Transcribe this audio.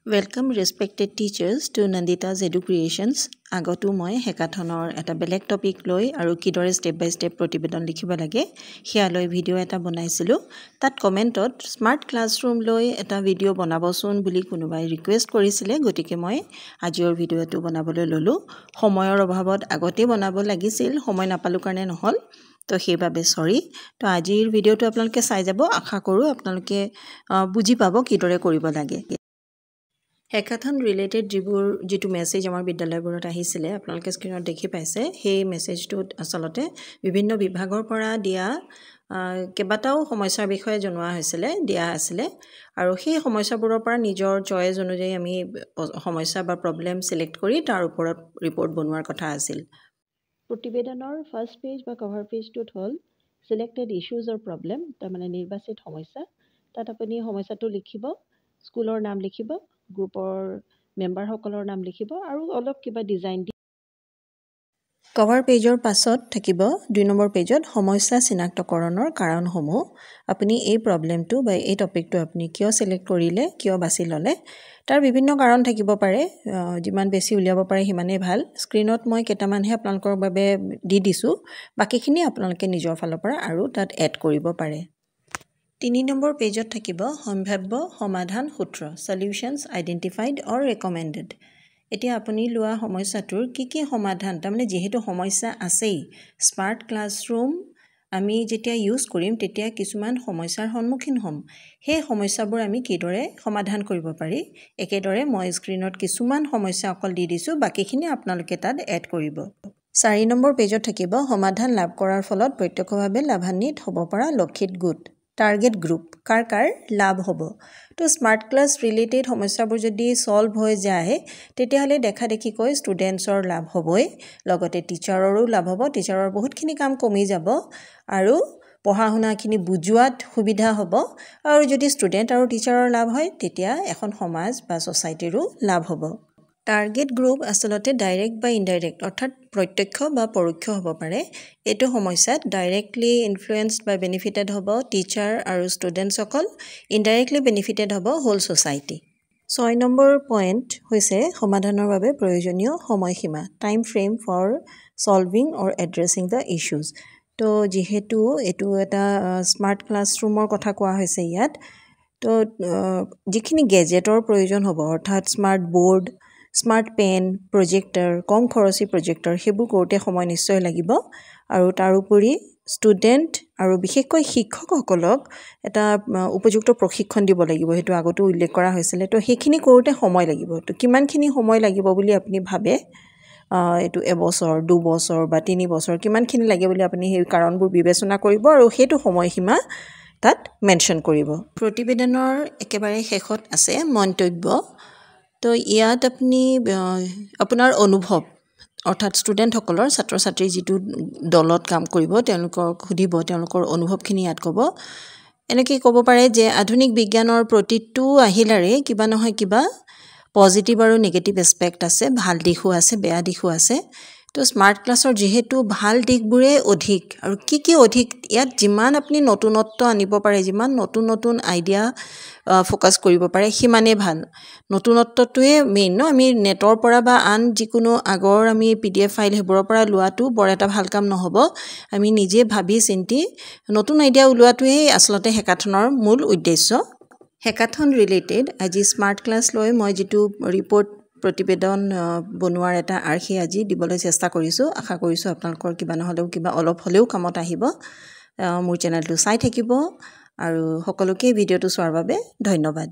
Welcome, respected teachers, to Nandita's Edu Creations. আগতো মই হেকাথনৰ এটা বেলেগ টপিক লৈ আৰু কিদৰে ষ্টেপ বাই ষ্টেপ প্ৰতিবেদন লিখিব লাগে সেয়া লৈ ভিডিঅ' এটা বনাইছিলোঁ। তাত কমেণ্টত স্মাৰ্ট ক্লাছৰুম লৈ এটা ভিডিঅ' বনাবচোন বুলি কোনোবাই ৰিকুৱেষ্ট কৰিছিলে, গতিকে মই আজিৰ ভিডিঅ'টো বনাবলৈ ল'লোঁ। সময়ৰ অভাৱত আগতেই বনাব লাগিছিল, সময় নাপালোঁ কাৰণে নহ'ল, তো সেইবাবে চৰি। তো আজিৰ ভিডিঅ'টো আপোনালোকে চাই যাব, আশা কৰোঁ আপোনালোকে বুজি পাব কিদৰে কৰিব লাগে। হেকাথন ৰিলেটেড যিটো মেছেজ আমাৰ বিদ্যালয়বোৰত আহিছিলে, আপোনালোকে স্ক্ৰীণত দেখি পাইছে। সেই মেছেজটোত আচলতে বিভিন্ন বিভাগৰ পৰা দিয়া কেইবাটাও সমস্যাৰ বিষয়ে জনোৱা হৈছিলে, দিয়া আছিলে আৰু সেই সমস্যাবোৰৰ পৰা নিজৰ চইচ অনুযায়ী আমি সমস্যা বা প্ৰব্লেম ছিলেক্ট কৰি তাৰ ওপৰত ৰিপৰ্ট বনোৱাৰ কথা আছিল। প্ৰতিবেদনৰ ফাৰ্ষ্ট পেজ বা কভাৰ পেজটোত হ'ল চিলেক্টেড ইছ্যুজ অৰ প্ৰব্লেম, তাৰমানে নিৰ্বাচিত সমস্যা। তাত আপুনি সমস্যাটো লিখিব, স্কুলৰ নাম লিখিব, গ্ৰুপৰ মেম্বাৰসকলৰ নাম লিখিব আৰু অলপ কিবা ডিজাইন দি। কভাৰ পেজৰ পাছত থাকিব 2 নম্বৰ পেজত সমস্যা চিনাক্তকৰণৰ কাৰণসমূহ। আপুনি এই প্ৰব্লেমটো বা এই টপিকটো আপুনি কিয় চিলেক্ট কৰিলে, কিয় বাছি ল'লে, তাৰ বিভিন্ন কাৰণ থাকিব পাৰে। যিমান বেছি উলিয়াব পাৰে সিমানেই ভাল। স্ক্ৰীণত মই কেইটামানহে আপোনালোকৰ বাবে দি দিছোঁ, বাকীখিনি আপোনালোকে নিজৰ ফালৰ পৰা আৰু তাত এড কৰিব পাৰে। 3 নম্বৰ পেজত থাকিব সম্ভাৱ্য সমাধান সূত্ৰ, চলিউশ্যনছ আইডেণ্টিফাইড অৰ ৰেকমেণ্ডেড। এতিয়া আপুনি লোৱা সমস্যাটোৰ কি কি সমাধান, তাৰমানে যিহেতু সমস্যা আছেই, স্মাৰ্ট ক্লাছৰুম আমি যেতিয়া ইউজ কৰিম তেতিয়া কিছুমান সমস্যাৰ সন্মুখীন হ'ম। সেই সমস্যাবোৰ আমি কিদৰে সমাধান কৰিব পাৰি, একেদৰে মই স্ক্ৰীণত কিছুমান সমস্যা অকল দি দিছোঁ, বাকীখিনি আপোনালোকে তাত এড কৰিব। 4 নম্বৰ পেজত থাকিব সমাধান লাভ কৰাৰ ফলত প্ৰত্যক্ষভাৱে লাভান্বিত হ'ব পৰা লক্ষিত গোট, টাৰ্গেট গ্ৰুপ, কাৰ কাৰ লাভ হ'ব। তো স্মাৰ্ট ক্লাছ ৰিলেটেড সমস্যাবোৰ যদি ছল্ভ হৈ যায়, তেতিয়াহ'লে দেখা দেখিকৈ ষ্টুডেণ্টছৰ লাভ হ'বই, লগতে টিচাৰৰো লাভ হ'ব। টিচাৰৰ বহুতখিনি কাম কমি যাব আৰু পঢ়া শুনাখিনি বুজোৱাত সুবিধা হ'ব। আৰু যদি ষ্টুডেণ্ট আৰু টিচাৰৰ লাভ হয়, তেতিয়া এখন সমাজ বা ছ'চাইটিৰো লাভ হ'ব। টাৰ্গেট গ্ৰুপ আচলতে ডাইৰেক্ট বা ইনডাইৰেক্ট, অৰ্থাৎ প্ৰত্যক্ষ বা পৰোক্ষ হ'ব পাৰে। এইটো সমস্যাত ডাইৰেক্টলি ইনফ্লুৱেঞ্চ বা বেনিফিটেড হ'ব টিচাৰ আৰু ষ্টুডেণ্টছসকল, ইনডাইৰেক্টলি বেনিফিটেড হ'ব হোল ছ'চাইটি। 6 নম্বৰ পইণ্ট হৈছে সমাধানৰ বাবে প্ৰয়োজনীয় সময়সীমা, time frame for solving or addressing the issues. তো যিহেতু এইটো এটা স্মাৰ্ট ক্লাছৰুমৰ কথা কোৱা হৈছে ইয়াত, তো যিখিনি গেজেটৰ প্ৰয়োজন হ'ব, অৰ্থাৎ smart board, smart pen, projector, কম খৰচী প্ৰজেক্টৰ, সেইবোৰ কৰোঁতে সময় নিশ্চয় লাগিব। আৰু তাৰোপৰি ষ্টুডেণ্ট আৰু বিশেষকৈ শিক্ষকসকলক এটা উপযুক্ত প্ৰশিক্ষণ দিব লাগিব, সেইটো আগতো উল্লেখ কৰা হৈছিলে। তো সেইখিনি কৰোঁতে সময় লাগিব। তো কিমানখিনি সময় লাগিব বুলি আপুনি ভাবে, এইটো এবছৰ, 2 বছৰ বা 3 বছৰ, কিমানখিনি লাগে বুলি আপুনি সেই কাৰণবোৰ বিবেচনা কৰিব আৰু সেইটো সময়সীমা তাত মেনশ্যন কৰিব। প্ৰতিবেদনৰ একেবাৰে শেষত আছে মন্তব্য। তো ইয়াত আপুনি আপোনাৰ অনুভৱ, অৰ্থাৎ ষ্টুডেণ্টসকলৰ, ছাত্ৰ ছাত্ৰীৰ যিটো দলত কাম কৰিব তেওঁলোকক সুধিব, তেওঁলোকৰ অনুভৱখিনি ইয়াত ক'ব। এনেকৈ ক'ব পাৰে যে আধুনিক বিজ্ঞানৰ প্ৰতিটো আহিলাৰে কিবা নহয় কিবা পজিটিভ আৰু নিগেটিভ এছপেক্ট আছে, ভাল দিশো আছে, বেয়া দিশো আছে। তো স্মাৰ্ট ক্লাছৰ যিহেতু ভাল দিশবোৰেই অধিক, আৰু কি কি অধিক, ইয়াত যিমান আপুনি নতুনত্ব আনিব পাৰে, যিমান নতুন নতুন আইডিয়া ফ'কাছ কৰিব পাৰে, সিমানেই ভাল। নতুনত্বটোৱে মেইন ন। আমি নেটৰ পৰা বা আন যিকোনো আগৰ আমি পিডিএফ ফাইল সেইবোৰৰ পৰা লোৱাটো বৰ এটা ভাল কাম নহ'ব। আমি নিজে ভাবি চিন্তি নতুন আইডিয়া ওলোৱাটোৱেই আচলতে হেকাথনৰ মূল উদ্দেশ্য। হেকাথন ৰিলেটেড আজি স্মাৰ্ট ক্লাছ লৈ মই যিটো ৰিপৰ্ট, প্ৰতিবেদন বনোৱাৰ এটা আৰ্হি আজি দিবলৈ চেষ্টা কৰিছোঁ, আশা কৰিছোঁ আপোনালোকৰ কিবা নহ'লেও কিবা অলপ হ'লেও কামত আহিব। মোৰ চেনেলটো চাই থাকিব আৰু সকলোকে ভিডিঅ'টো চোৱাৰ বাবে ধন্যবাদ।